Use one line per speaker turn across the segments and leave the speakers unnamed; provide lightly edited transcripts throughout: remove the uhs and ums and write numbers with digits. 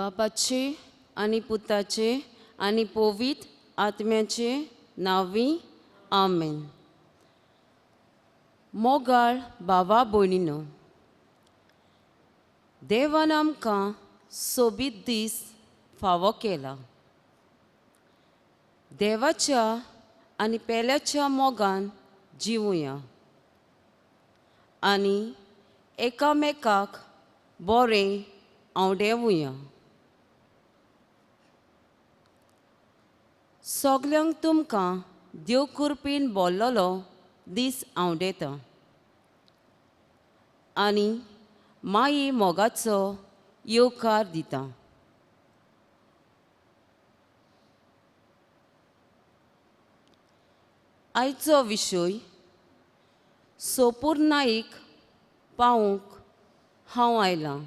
बापाचे आनी पुताचे आनी पवित्र आत्म्याचे नांवी आमेन. मोगाळ भावा भयणीनो, देवान आमकां सोबीत दीस फावो केला. देवाच्या आनी पेल्याच्या मोगान जिवुया आनी एकामेकाक बरें आंवडेवया. सगल्यांक तुमकां देव कृपेन बोल्लोलो दीस आंवडेता आनी माई मोगाचो येवकार दिता. आयचो विशय सोपूर नाईक पावूंक हांव आयलां.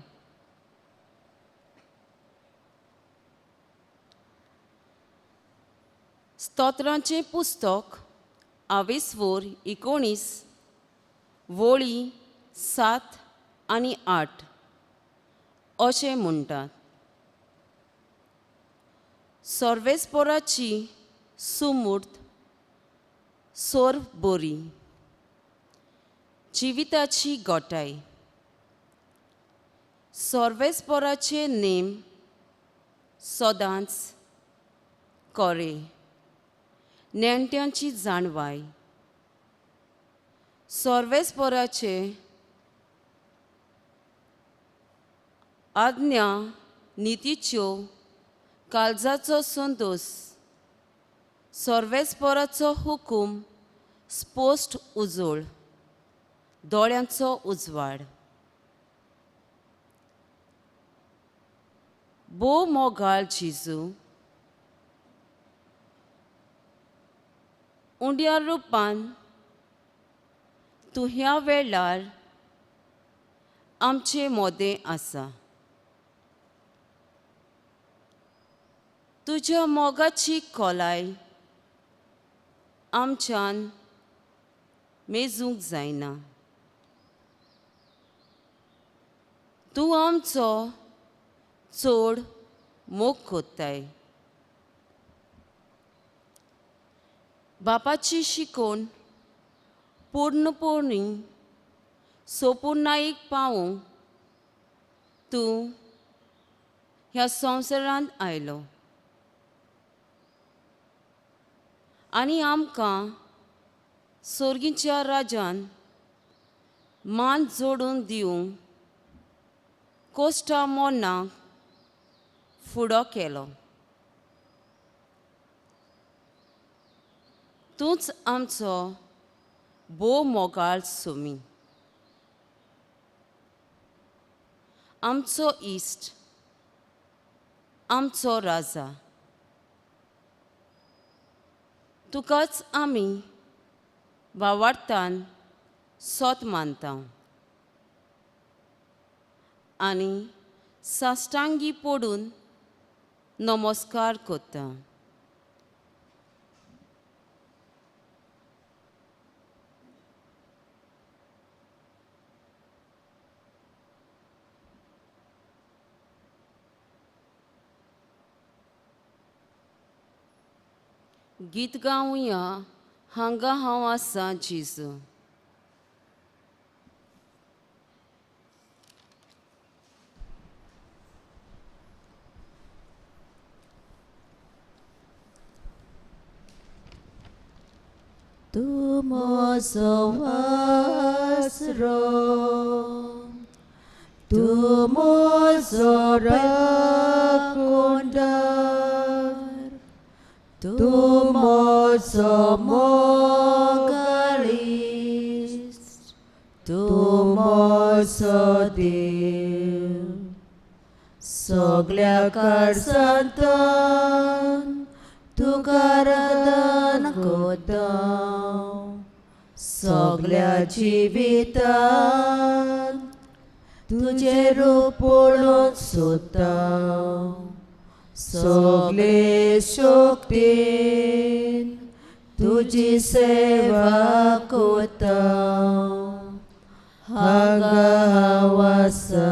स्तोत्रांचें पुस्तक आवेसवोर 19 वळी 7 आनी 8 अशें म्हणटात. सर्वेस्पोराची सुमूर्त सोर बरी जिविताची गोटाय. सर्वेस्पोराचे नेम सदांच कोरे नेण्ट्यांची जाणवाय. सर्वेस्पोराचे आज्ञा नितीच्यो काळजाचो संतोश. सर्वेस्पोराचो हुकूम स्पश्ट उजळ दोळ्यांचो उजवाड. भोव मोगाळ जेजू, उंड्या रुपान तूं ह्या वेळार आमचे मोदें आसा. तुज्या मोगाची खोलाय आमच्यान मेजूंक जायना. तूं आमचो चड मोग कोत्ताय. बापाची शिकोवन पूर्णपणी सोपूर्णाईक पावूंक तूं ह्या संवसारांत आयलो आनी आमकां सोर्गीच्या राजान मान जोडून दिवंक कोश्टा मोन्नाक फुडो केलो. तूंच आमचो भोव मोगाळ सोमी, आमचो इश्ट, आमचो राजा. तुकाच आमी वावडतान सोत मानता आनी साश्टांगी पडून नमस्कार करता. गीत गावया हांगा हांव आसा जेजू.
तूं म्हजो आसरो, तूं म्हजो राखणदार, तूं म्हजो मोगाळ इश्ट, तूं म्हजो देव. सगल्या काळजांतल्यान तुका आराधन करता, सगल्या जिवितान तुजें रूप पळोवंक सोदता. सगले शक्तीन तुजी सेवा करता. हांगा हांव आसा,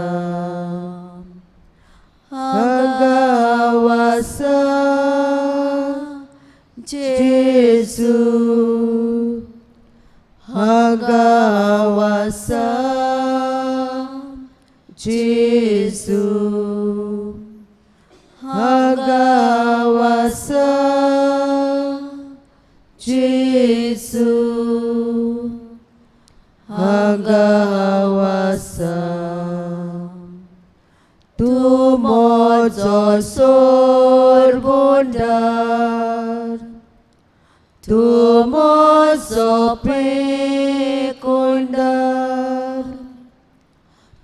हांव आसा जेजू, हांगा हांव आसा जेजू, हांगा हांव आसा. तूं म्हजो सोरबुंडार, तूं म्हजो पेकुंडार,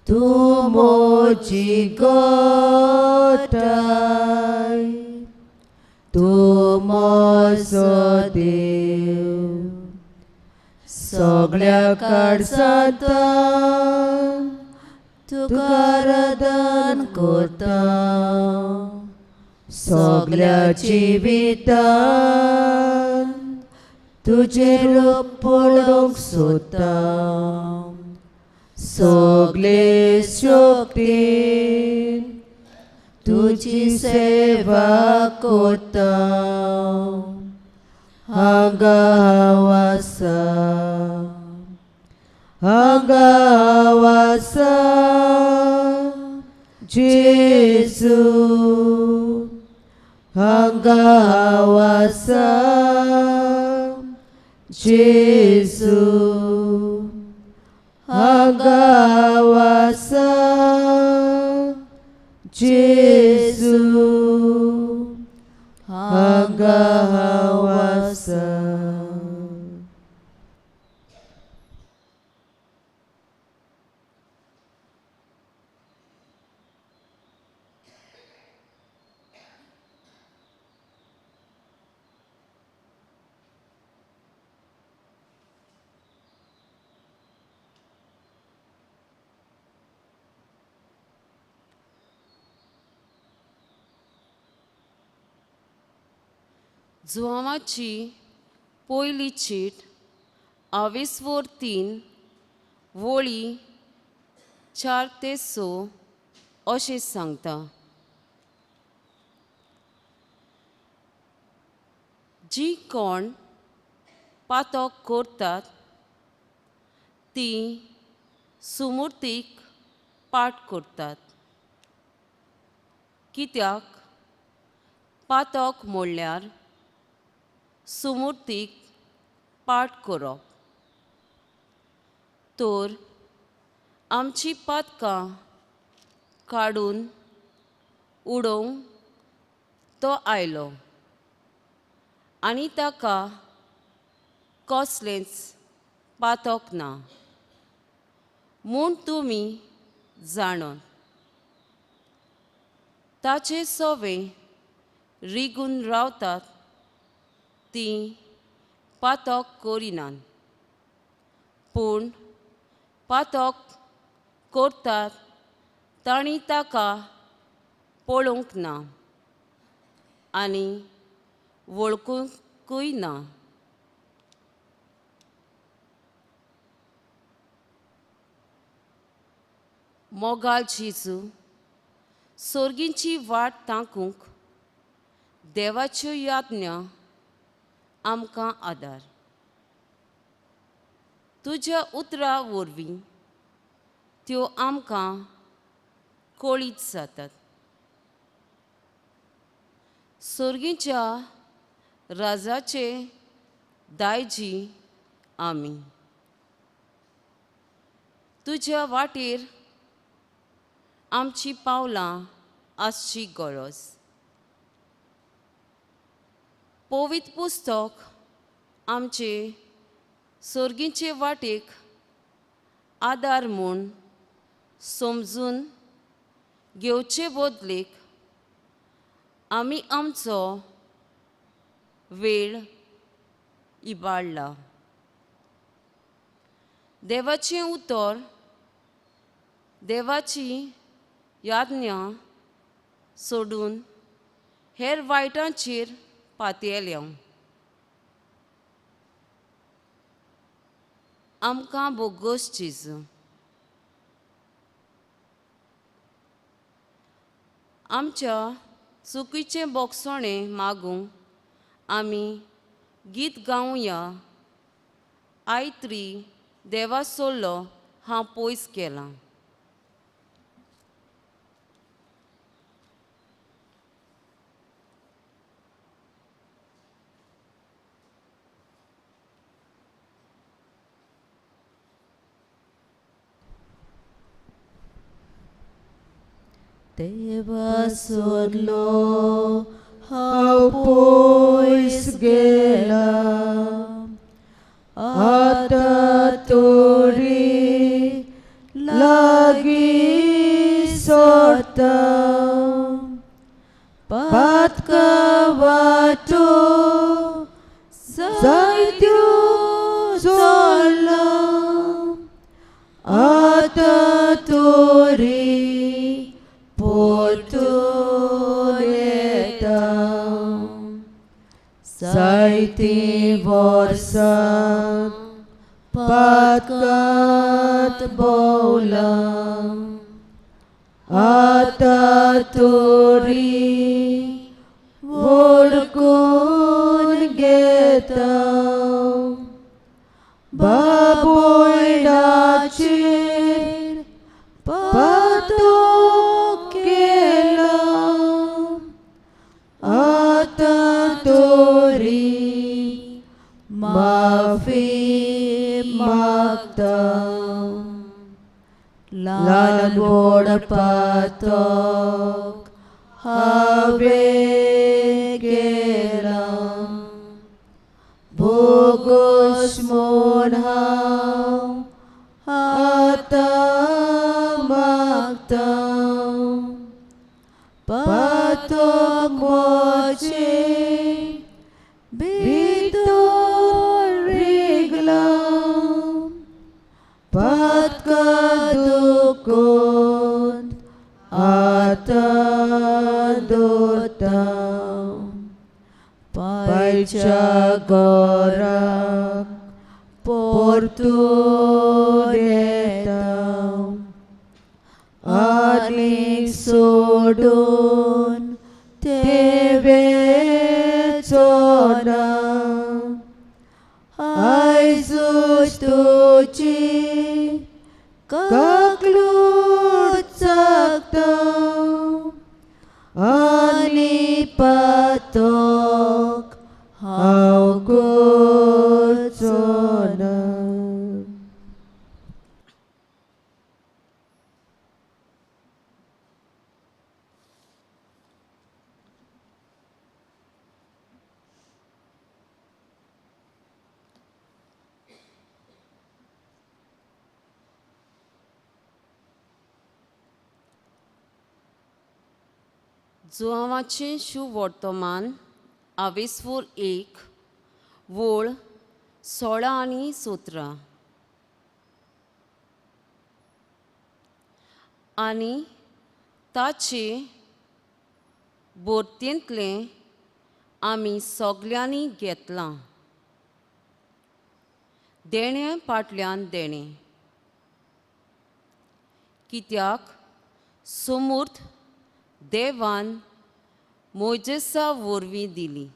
तूं म्हजी गोठाय, तूं म्हजो देव. सगळ्या काळजांतल्यान तुका आराधन करता, सगळ्या जिवितान तुजें रूप पळोवंक सोदता, सगळे शक्तीन तुजी सेवा करता. हांगा हांव आसा, हांगा हांव आसा जेजू, हांगा हांव आसा जेजू, हांगा हांव आसा जेजू, हांगा हांव आसा.
जुवांवाची पयली चीट आवेसवोर 3 वळी 4 ते 6 अशें सांगता. जी कोण पातक करतात ती सुमुर्तीक पाठ करतात, कित्याक पातक म्हणल्यार सुमुर्तीक पाठ करप. तर आमची पातकां काडून उडोवंक तो आयलो आनी ताका कसलेंच पातक ना म्हूण तुमी जाणत. ताचे सवे रिगून रावतात ती पातक करिनात, पूण पातक करतात तांणी ताका पळोवंक ना आनी वळखुंकूय ना. मोगाल जेजू, सोर्गींची वाट ताकूंक देवाच्यो याज्ञा आमकां आदार. तुज्या उतरां वरवीं त्यो आमकां कळीत जातात. सोर्गीच्या राजाचे दायजी आमी तुज्या वाटेर आमची पावलां आसची गरज. पवित्र पुस्तक आमचे सोर्गीचे वाटेक आदार म्हूण समजून घेवचे बदलेक आमी आमचो वेळ इबाडला. देवाचें उतर, देवाची याज्ञा सोडून हेर वायटांचेर पातयेल्या. आमकां बोगोस जेजू. आमच्या चुकीचें बोगसणें मागूंक आमी गीत गावया आयत्री देवा सोडलो हांव पयस केलां.
देवा सोडलो हांव पयस गेला, आतां तोरी लागीं सोडटा. पातका वाटो जायत्यो चल्ला, आतां तोरी पोरतून येता. जायतीं वर्सां पातकांत भोंवला, आतां तोरी वळखून घेता. बाबोयणाचेर पातक केला, आतां तोरी माफी मागता. ल्हान व्हड पातक हांवें केलां, भोगोस म्हूण हांव आतां मागतां. पातक म्हजें भितर रिगलां, पातका दुखून आतां दवरता. पायच्या घराक पोरतून येता, आनी सोडून तें वेचो ना. आयजूच तुजी काकलूट चाखता, आनी पातक हांव करचो ना.
जुआंवाचें शुवर्तमान आवेसफूर 1 वोळ 16 आनी 17. आनी ताचे बोरतेंतलें आमी सगल्यांनी घेतलां, देणें फाटल्यान देणें. कित्याक सोमूर्त देवान मोजेसा वरवीं दिली.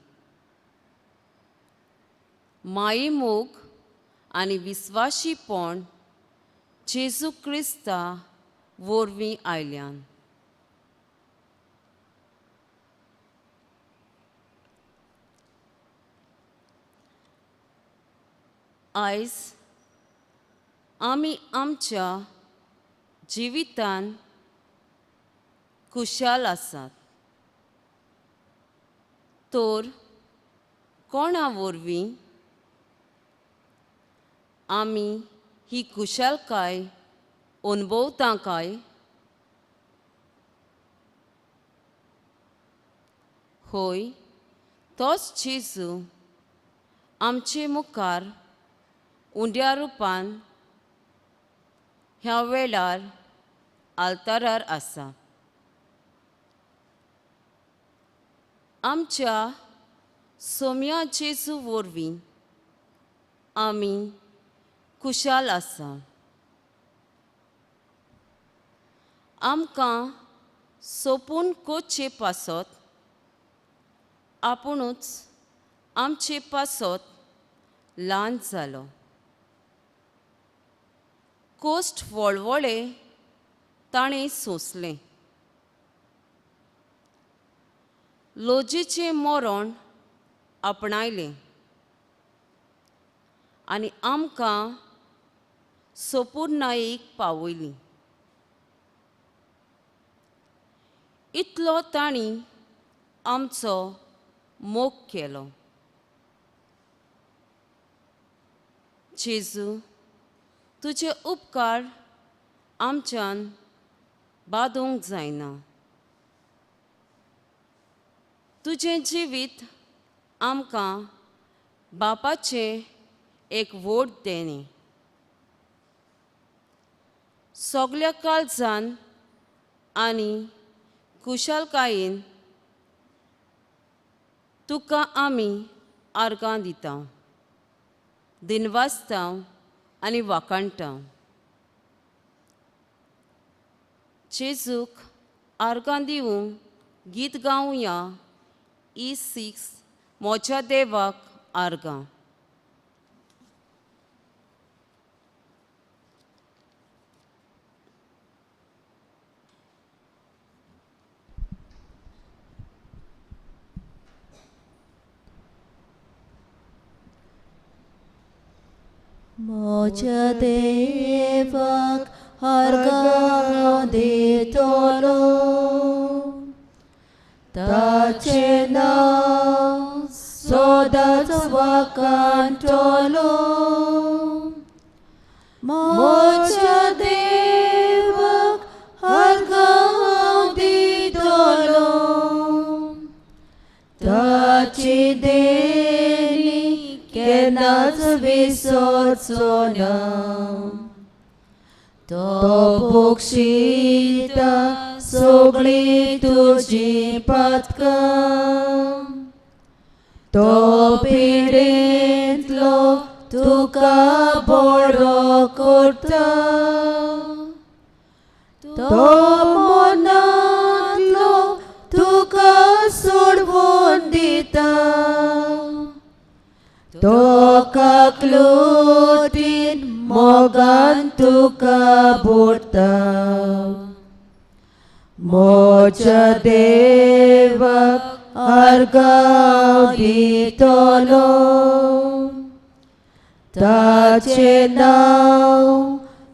मायेमोग आनी विस्वाशीपण जेजू क्रिस्ता वरवीं आयल्यान. आयज आमी आमच्या जिवितान खुशाल आसात, तर कोणा वरवीं आमी ही खुशालकाय अणभवता काय? हय, तोच जेजू आमचे मुखार उंड्या रुपान ह्या वेळार आल्तारार आसा. आमच्या सोम्या जेजू वरवीं आमी खुशाल आसा. आमकां सोपून कोचे पासत आपुणूच आमचे पासत ल्हान जालो. कोश्ट वळवळे ताणें सोंसलें. लोजीचें मरण आपणायलें आनी आमकां सोपुर्नाईक पावयली. इतलो तांणी आमचो मोग केलो. जेजू, तुजे उपकार आमच्यान बादूंक जायना. तुजें जिवीत आमकां बापाचें एक व्हड देणें. सगल्या काळजान आनी खुशालकायेन तुका आमी आर्गां दिता, दिनवासता आनी वाखाणटा. जेजूक आर्गां दिवंक गीत गावया. E6 म्हज्या देवाक आर्गां.
म्हज्या देवाक आर्गां दितलो, ताचें नांव सदांच वाखाणटलो. म्हज्या देवाक आर्गां दितलो, ताची देणी केन्नाच विसरचो ना. तो बक्षिता सगळीं तुजीं पातकां, तो पिडेंतलो तुका बरो करता, तो मनांतलो तुका सोडवून दिता, तो काकलुतीन मोगान तुका भरता. म्हज्या देवाक आर्गां दितलो, ताचें नांव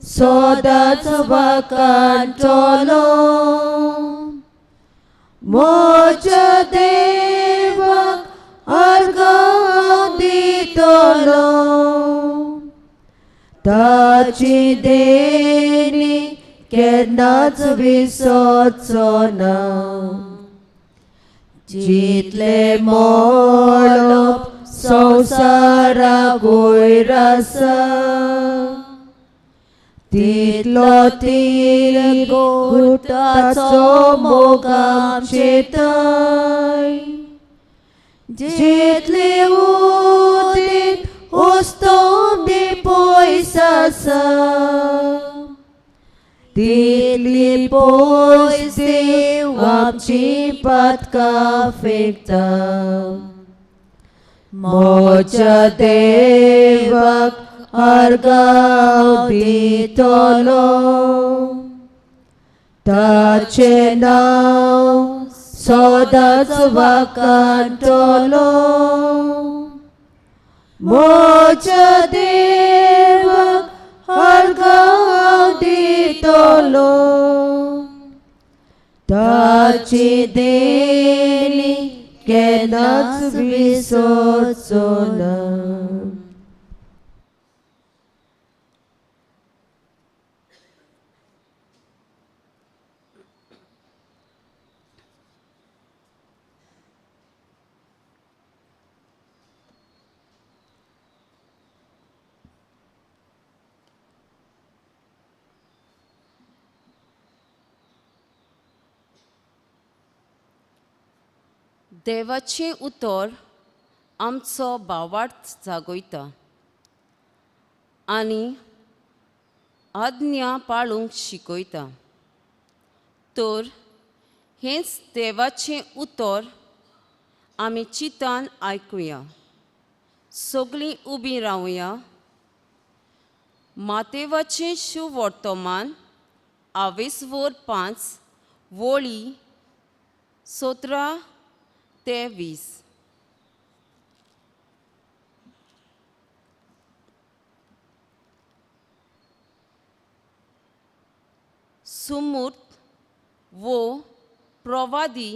सदांच वाखाणटलो. म्हज्या देवाक आर्गां दितलो, ताची देणी केन्नाच विसरचो ना. जितलें मळब संवसाराक वयर आसा, तितलो तिरगुटाचो मोग आमचेथंय. जितलें उदीत उस्तोंदी पयस आसा, तितली पयस देव आमची पातकां फेकता. म्हज्या देवाक आर्गां दितलो, ताचें नांव सदांच वाखाणटलो. म्हज्या देवाक आर्गां दितलो, ताची देणी केन्नाच विसरचो ना.
देवाचें उतर आमचो भावार्थ जागयता आनी आज्ञा पाळूंक शिकयता. तर हेंच देवाचें उतर आमी चिंतान आयकुया. सगळीं उबीं रावया. मातेवाचें शुवर्तमान आवेसवोर 5 वळी 17 ते 20. सुमूर्त वो प्रवादी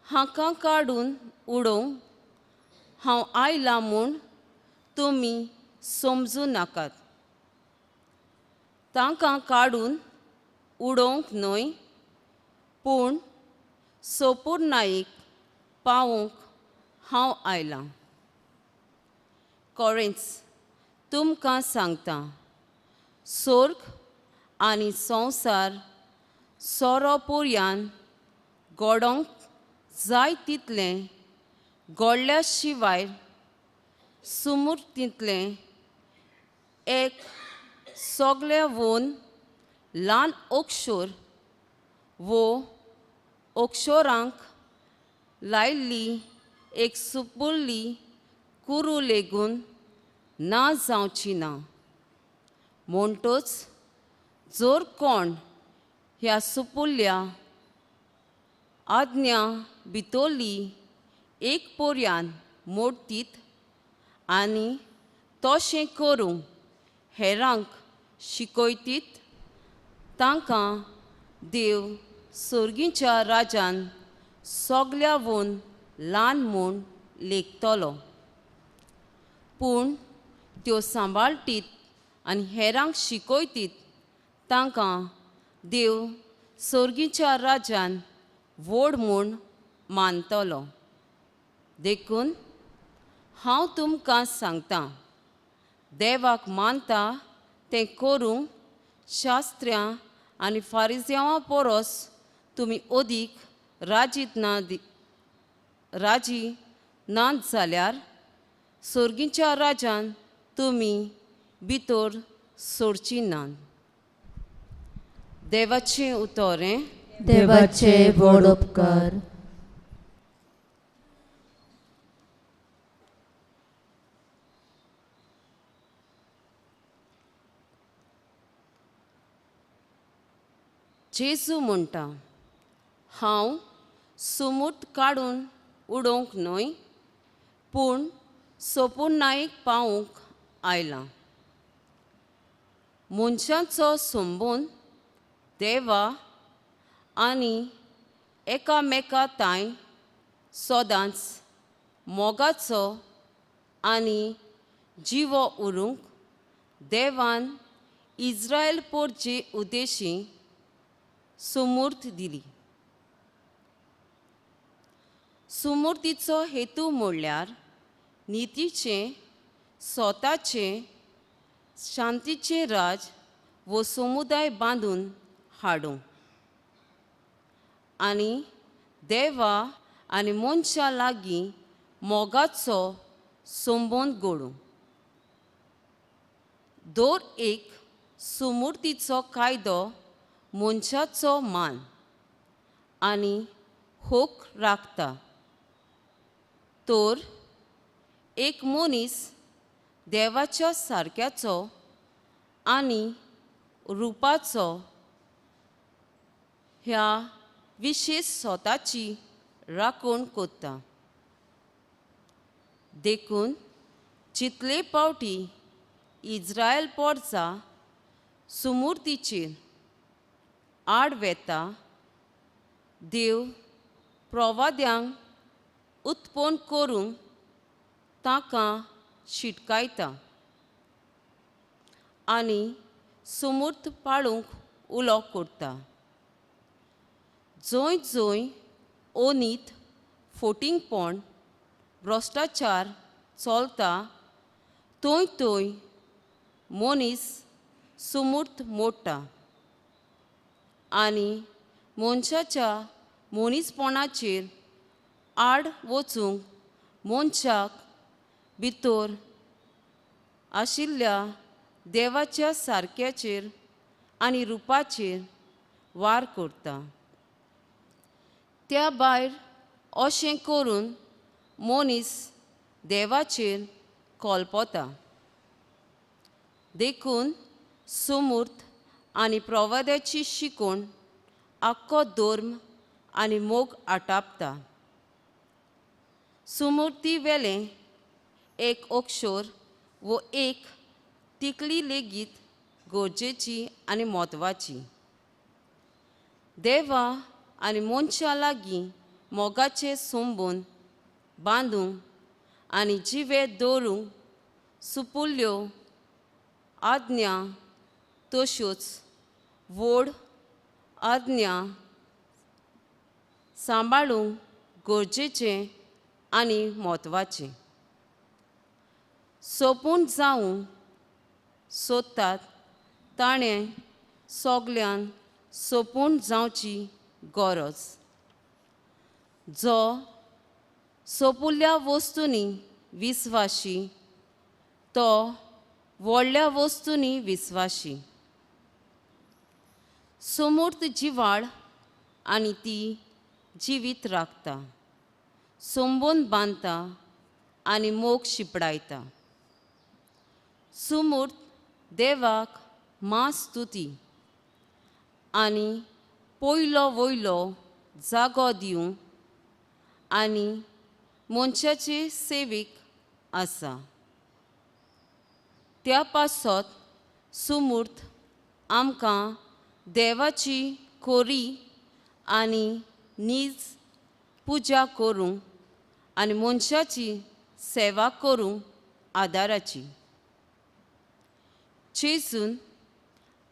हांकां काडून उडोवंक हांव आयलां म्हूण तुमी समजूं नाकात. तांकां काडून उडोवंक न्हय, पूण सोपूर्णाईक पावोवंक हांव आयलां. कोरेंच तुमकां सांगता, सोर्ग आनी संवसार सोरो पुर्यान गोडोंक जाय तितलें गोडल्या शिवाय सुमुर्तींतलें एक सगळें वोन ल्हान अक्षर वो अक्षरांक लायिल्ली एक सुपुल्ली कुरू लेगून ना जावची ना. म्हणटच जर कोण ह्या सुपुल्ल्या आज्ञा भितरली एक पोरयान मोडतीत आनी तशें करूंक हेरांक शिकयतीत, तांकां देव सोर्गीच्या राजान सगल्यावून ल्हान म्हूण लेखतलो. पूण त्यो सांबाळटीत आनी हेरांक शिकयतीत तांकां देव सोर्गीच्या राजान व्हड म्हूण मानतलो. देखून हांव तुमकां सांगतां, देवाक मानता तें करूंक शास्त्र्यां आनी फारिज्यांवा परस तुमी अदीक राजी नात जाल्यार सोर्गीच्या राजान तुमी भितर सोडची नात. देवाचें उतर हें.
देवाचे व्हड उपकार.
जेजू म्हणटा, हांव सुमूर्त काडून उडोवंक न्हय, पूण सोपुर्णाईक पावोवंक आयलां. मनशांचो संबंद देवा आनी एकामेका तांय सदांच मोगाचो आनी जिवो उरूंक देवान इज्रायल पोरचे उद्देशी सुमूर्त दिली. सुमुर्तीचो हेतू म्हणल्यार नितीचें, स्वताचें, शांतीचें राज वो समुदाय बांदून हाडूंक आनी देवा आनी मनशां लागीं मोगाचो संबंद घडूंक. दर एक सुमुर्तीचो कायदो मनशाचो मान आनी होक राखता, तर एक मनीस देवाच्या सारक्याचो आनी रुपाचो ह्या विशेश स्वताची राखण करता. देखून जितले पावटी इज्रायल पोरचा सुमुर्तीचेर आड वेता, देव प्रवाद्यांक उत्पन्न करूंक तांकां शिटकायता आनी सुमूर्त पाळूंक उलो करता. जंय जंय अनीत, फोटिंगपण, भ्रश्टाचार चलता थंय थंय मनीस सुमूर्त मोडटा आनी मनशाच्या मनीसपणाचेर आड वचूंक मनशाक भितर आशिल्ल्या देवाच्या सारक्याचेर आनी रुपाचेर वार करता. त्या भायर अशें करून मनीस देवाचेर कोलपोता. देखून सुमूर्त आनी प्रवाद्याची शिकोवण आख्खो धर्म आनी मोग आटापता. सुमूर्ती वेलें एक अक्षर वो एक तिकली लेगीत गरजेची आनी म्हत्वाची. देवा आनी मनशां लागीं मोगाचें संबंद बांदूंक आनी जिवे दवरूंक सुपुल्ल्यो आज्ञा तश्योच व्हड आज्ञा सांबाळूंक गरजेचें आनी म्हत्वाचें. सोंपून जावूं सोदतात ताणें सगल्यान सोंपून जावची गरज. जो सोंपुल्ल्या वस्तूंनी विस्वाशी तो व्हडल्या वस्तूंनी विस्वाशी. समूर्त जिवाळ आनी ती जिवीत राखता, संबंद बांदता आनी मोग शिंपडायता. सुमूर्त देवाक म्हास्तुती आनी पयलो वयलो जागो दिवंक आनी मनशाचे सेवेक आसा. त्या पासत सुमूर्त आमकां देवाची खोरी आनी नीज पुजा करूंक आनी मनशाची सेवा करूंक आदाराची. जेजून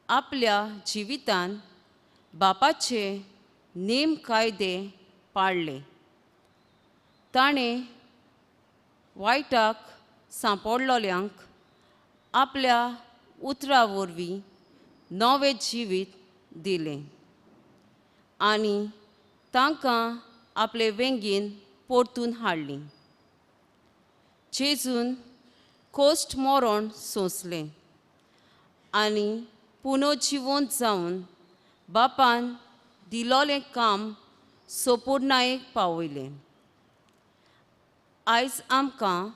आपल्या जिवितान बापाचे नेम कायदे पाळ्ळे. ताणें वायटाक सांपडलोल्यांक आपल्या उतरा वरवीं नवें जिवीत दिलें आनी तांकां आपले वेंगेन परतून हाडलीं. जेजून कोश्ट मरण सोंसलें आनी पुनर्जिवंत जावन बापान दिलोलें काम सोपुर्णायेक पावयलें. आयज आमकां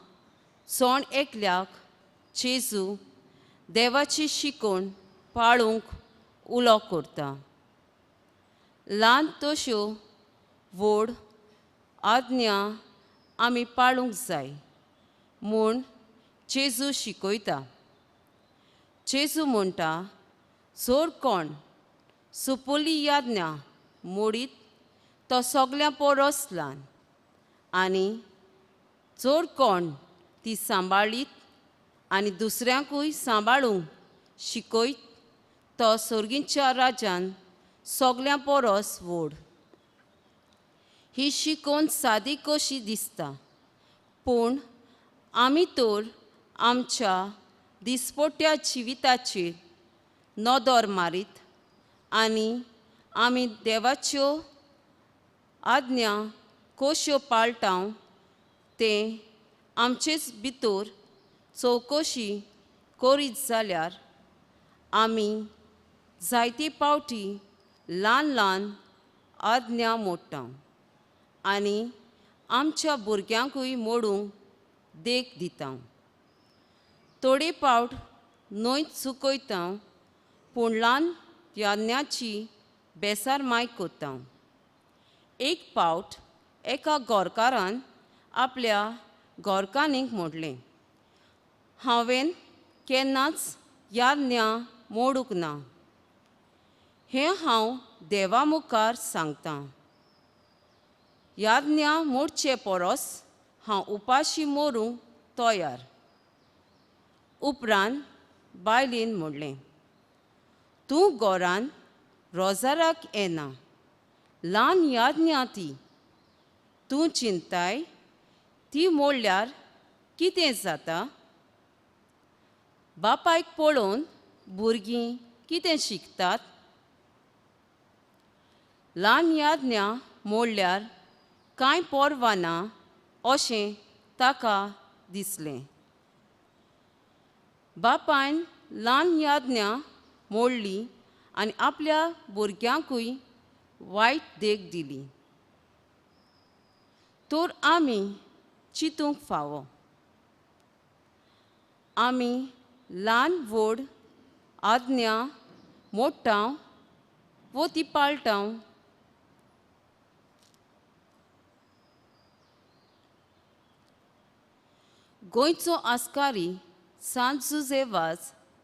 जण एकल्याक जेजू देवाची शिकोवण पाळूंक उलो करता. ल्हान तश्यो व्हड आज्ञा आमी पाळूंक जाय म्हूण जेजू शिकयता. जेजू म्हणटा, जर कोण सुपुल्ली याज्ञा मोडीत तो सगल्यां परस ल्हान आनी जर कोण ती सांबाळीत आनी दुसऱ्यांकूय सांबाळूंक शिकयत तो सर्गीच्या राज्यान सगल्यां परस व्हड. ही शिकोवन सादी कशी दिसता, पूण आमी तर आमच्या दिसपट्ट्या जिविताचेर नदर मारीत आनी आमी देवाच्यो आज्ञा कश्यो पाळटा तें आमचेच भितर चवकशी करीत जाल्यार आमी जायते पावटी ल्हान ल्हान आज्ञा मोडटा आनी आमच्या भुरग्यांकूय मोडूंक देख दिता. थोडे पावट न्हंय चुकयता पूण ल्हान याज्ञाची बेसार माय करता. एक पावट एका गोरकारान आपल्या गोरकान्नीक म्हणलें, हांवें केन्नाच याज्ञा मोडूंक ना, हें हांव देवा मुखार सांगतां. याज्ञा मोडचे परस हांव उपाशी मरूंक तयार. उपरांत बायलेन म्हणलें, तूं घरान रोजाराक येना, ल्हान याज्ञा ती, तूं चिंताय ती मोडल्यार कितें जाता? बापायक पळोवन भुरगीं कितें शिकतात? ल्हान याज्ञा मोडल्यार कांय पर्वा ना अशें ताका दिसलें. बापायन ल्हान याज्ञा मोडली आनी आपल्या भुरग्यांकूय वायट देख दिली. तर आमी चिंतूंक फावो, आमी ल्हान व्हड आज्ञा मोडटा वो ती पाळटा? गोंयचो आस्कारी सांत जुजे वाज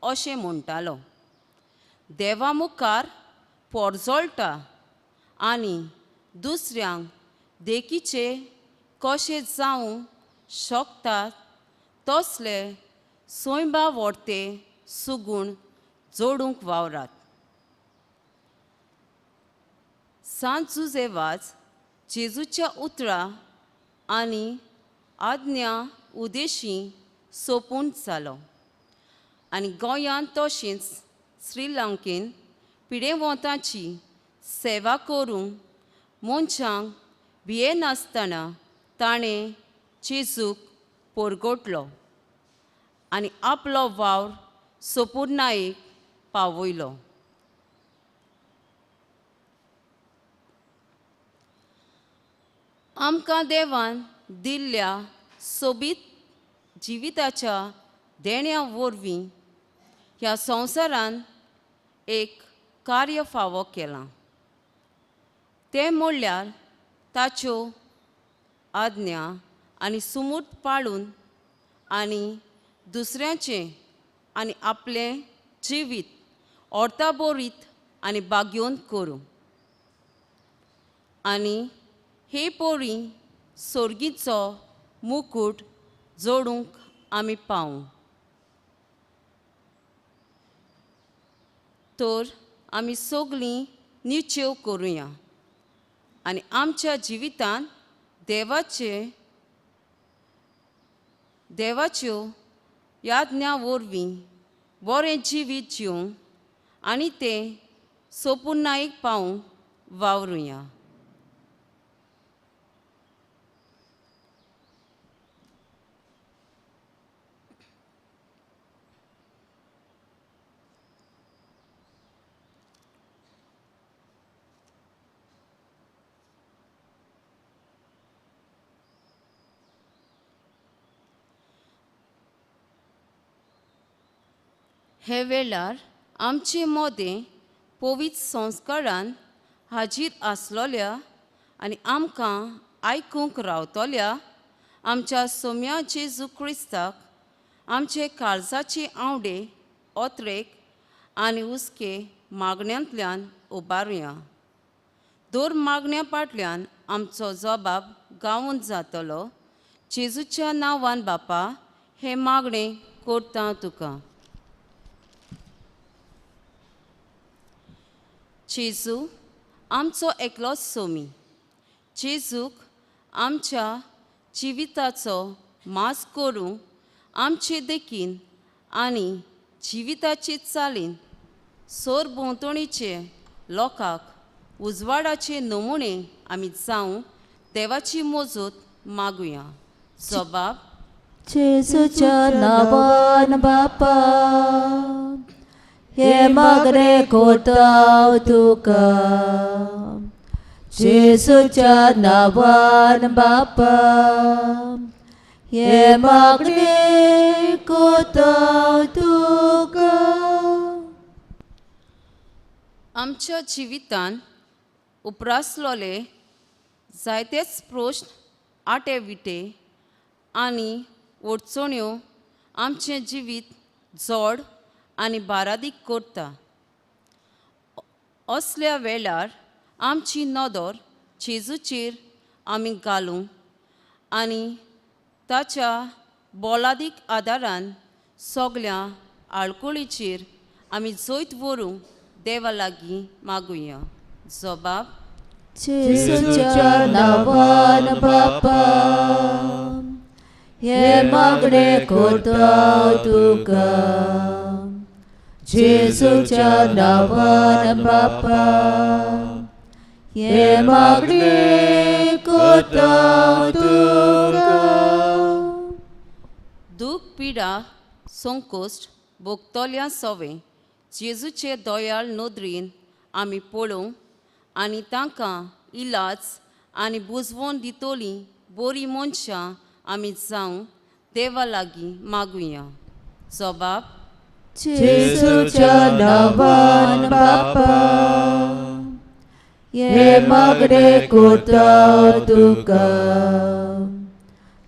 अशें म्हणटालो, देवा मुखार पोरजोळटा आनी दुसऱ्यांक देखीचे कशें जावंक शकता तसले सैंबा व्हडते सुगूण जोडूंक वावरात. सांत जुजे वाज जेजूच्या उतरां आनी आज्ञा उदेशी सोंपून जालो आनी गोंयांत तशेंच श्रीलंकेन पिडेवंताची सेवा करूंक मनशांक भियेनासतना ताणें जेजूक परगटलो आनी आपलो वावर सोपुर्णायेक पावयलो. आमकां देवान दिल्ल्या सोबीत जिविताच्या देण्या वरवीं ह्या संवसारान एक कार्य फावो केलां, तें म्हणल्यार ताच्यो आज्ञा आनी सुमूर्त पाळून आनी दुसऱ्याचें आनी आपलें जिवीत अर्थाबरीत आनी बागयोवन करूं आनी हे पोरी सोर्गीचो मुकूट जोडूंक आमी पावूं. तर आमी सगळीं निचेव करुया आनी आमच्या जिवितांत देवाच्यो याज्ञा वरवीं बरें जिवीत जिवंक आनी तें सोपुर्णायेक पावूंक वावरुया. हे वेळार आमचे मोदें पवित्र संस्कारान हाजीर आसलोल्या आनी आमकां आयकूंक रावतल्या आमच्या सोम्या जेजू क्रिस्ताक आमचे काळजाचे आवडे ओत्रेक आनी हुस्के मागण्यांतल्यान उबारुया. दर मागण्या फाटल्यान आमचो जबाब गावून जातलो. जेजूच्या नांवान बापा हें मागणें करता तुका. जेजू आमचो एकलोच सोमी, जेजूक आमच्या जिविताचो मास करूंक आमचे देखीन आनी जिविताचे चालीन सरभोंवतणीचे लोकांक उजवाडाचे नमुने आमी जावं देवाची मजत मागुया. जबाब
जेजूच्या नांवान बापा हे मागणें करता तुका. जेजूच्या नांवान बापा हे मागणें करता तुका.
आमच्या जिवितान उप्रासलोले जायतेच प्रश्न आटे विटे आनी अडचण्यो आमचें जिवीत जोड आनी बारादीक करता. असल्या वेळार आमची नदर जेजूचेर आमी घालूंक आनी ताच्या बोलादीक आदारान सगल्या आडकुळीचेर आमी जैत व्हरूंक देवा लागीं मागुया. जबाब
जेजूच्या नांवान बापा हे मागणें करता तुका. जेजूच्या नांवान बापा हे मागणें करता तुका.
दूख पिडा संकोश्ट भोगतल्या सवे जेजूचे दयाळ नदरेन आमी पळोवंक आनी तांकां इलाज आनी बुजवण दितली बरीं मनशां आमी जावं देवा लागीं मागुया. जबाब
जेजूच्या नांवान बापा, हे मागणे करता तुका.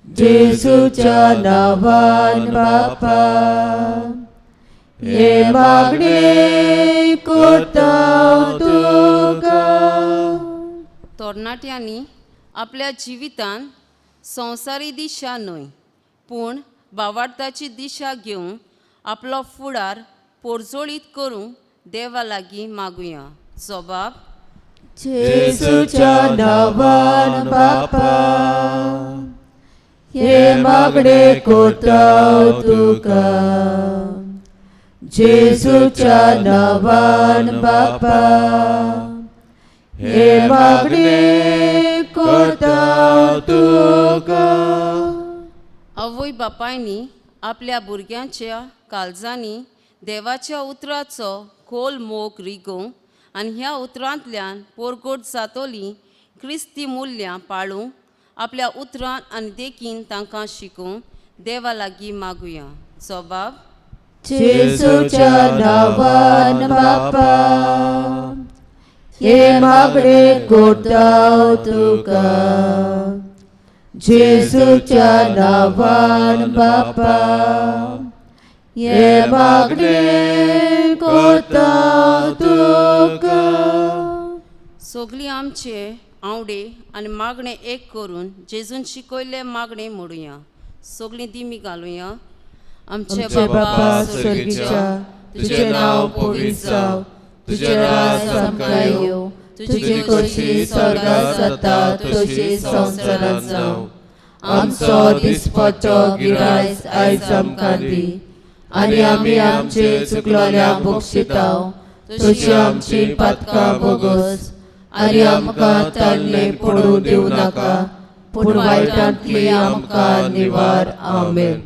जेजूच्या नांवान बापा, हे मागणे करता तुका.
तरणाट्यांनी आपल्या जिवितान संवसारी दिशा न्हय पूण बावार्थाची दिशा घेवन आपलो फुडार पोरजोळीत करूंक देवा लागीं मागुया. जबाब.
जेजूच्या नांवान बापा, हे मागणे करता तुका. जेजूच्या नांवान बापा, हे मागणे करता तुका.
आवय बापायनी आपल्या भुरग्यांच्या काळजांनी देवाच्या उतराचो खोल मोग रिगोवंक आनी ह्या उतरांतल्यान पोरगोट जातोली क्रिस्ती मुल्यां पाळूंक आपल्या उतरान आनी देखीन तांकां शिकोवंक देवा लागीं मागुया. जबाब.
जेजूच्या नांवान बापा, हे मागणे करता तुका. जेजूच्या नांवान बापा, हे मागणे करता तुका.
सगळीं आमचे आंवडे आनी मागणें एक करून जेजून शिकयल्लें मागणें म्हणुया. सगळीं दिमी घालुया. आमचे
आमचे बापा स्वर्गीच्या, तुझें नांव पवित्र जावं, तुजें राज आमकां येवं, तुजी खोशी स्वर्गात जाता तशी संवसारांत जावं. आमचो दिसपट्टो गिरायस आयज आमकां दी, आनी आमी आमचे चुकलोल्यांक बक्षितांव तशी आमची पातकां भोगोस, आनी आमकां ताल्ले पडूं दिवं नाका, पूण वायटांतली आमकां निवार. आमेन.